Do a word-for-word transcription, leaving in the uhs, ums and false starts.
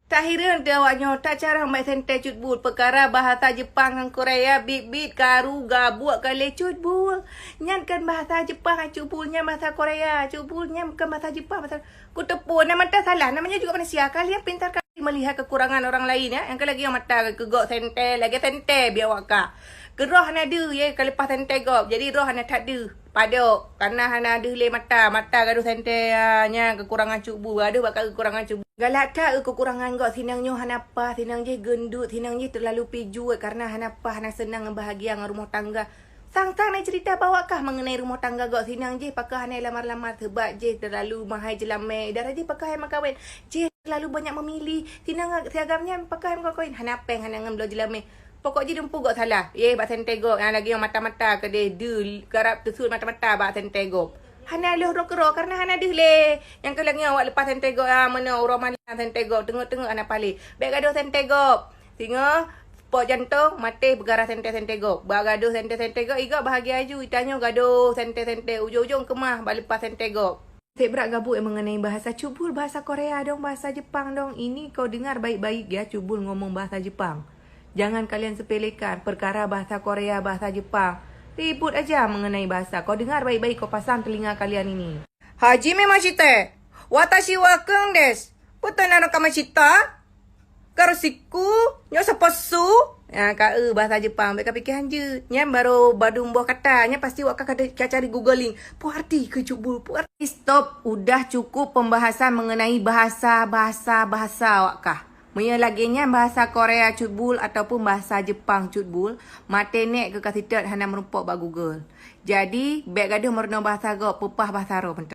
Tak hireuen teuh awak nyoe, tak carông bak Sente Cut Bul. Peukara bahasa Jepang ngon Korea, bit-bit, karu, gabuek, kalé Cut Bul. Nyan kon bahasa Jepang Cut Bul, nyan bahasa Korea Cut Bul, nyan kon bahasa Jepang, bahasa Kuteupue, na mata salah, namanya juga manusia. Kalian pintar kali melihat kekurangan orang lain, ya. Nyang ka lagée mata keu gok Sente, lagée Sente biar awak kah. Keu roh hana deuh, ya, ka leupah Sente gob. Jadi roh hana that deuh. Padok, karena hana deuh lé mata. Mata gadoh Sente, ya, nya kekurangan Cut Bul. Gadoh bak kekurangan Cut Bul. Galak that, eh, kekurangan gok sinang nyoe hana paih, sinang jih geundut, sinang jih terlalu pijuet karena hana paih, hana seunang bahagia ngon rumoh tangga. Sang-sang na cerita bak awak kah mengenai rumoh tangga gok sinang jih, pakon hana lamar-lamar, sebab jih terlalu mahai jeulamé. Dara jih pakon hai meukawen, jih terlalu banyak memilih. Sinang siagam nyan pakon hai meukawen, hana péng, hana ngon bloe jeulamé. Pokok jih dumpu gok salah. Yeh, bak Sente gok, nyang lagée nyang mata-mata keudeh deuh, karab teusut mata-mata bak Sente gok. Hana lheueh droe keudroe karena hana deuh lé. Nyang keu lagée nyoe awak leupah Sente gok, ah, meunoe uroe malam Sente gok, teungeut-teungeut hana paih lé. Bék gadoh Sente gok. Singoh, pok jantong, maté peukara Sente-Sente gok. Bak gadoh Sente-Sente gok, i gok bahagia aju, i tanyoe gadoh Sente-Sente, ujong-ujong keumah bak leupah Sente gok. Seb brat gabuek mengenai bahasa Cut Bul, bahasa Korea dong, bahasa Jepang dong. Ini kau dengar baik-baik ya, Cut Bul ngomong bahasa Jepang. Jangan kalian sepelekan perkara bahasa Korea, bahasa Jepang. Ribut aja mengenai bahasa. Kau dengar baik-baik, kau pasang telinga kalian ini. Hajime mashite, watashi wa keng desu. Beutôi na rôh ka mashita? Karo siku, nyoe saposu? Ya, ka eu bahasa Jepang, bék ka pike hanjeuet. Nyan baru badum boh kata, nyan pasti awak ka, ka cari googling. Peue arti keu Cut Bul, peue arti? Stop, udah cukup pembahasan mengenai bahasa, bahasa, bahasa awak kah. Meunyoe lagée nyan bahasa Korea Cut Bul ataupun bahasa Jepang Cut Bul, maté nek keu ka sitot hana meurumpok bak Google. Jadi, bék gadoh meurunoe bahasa gob, peupah bahasa roh mantong.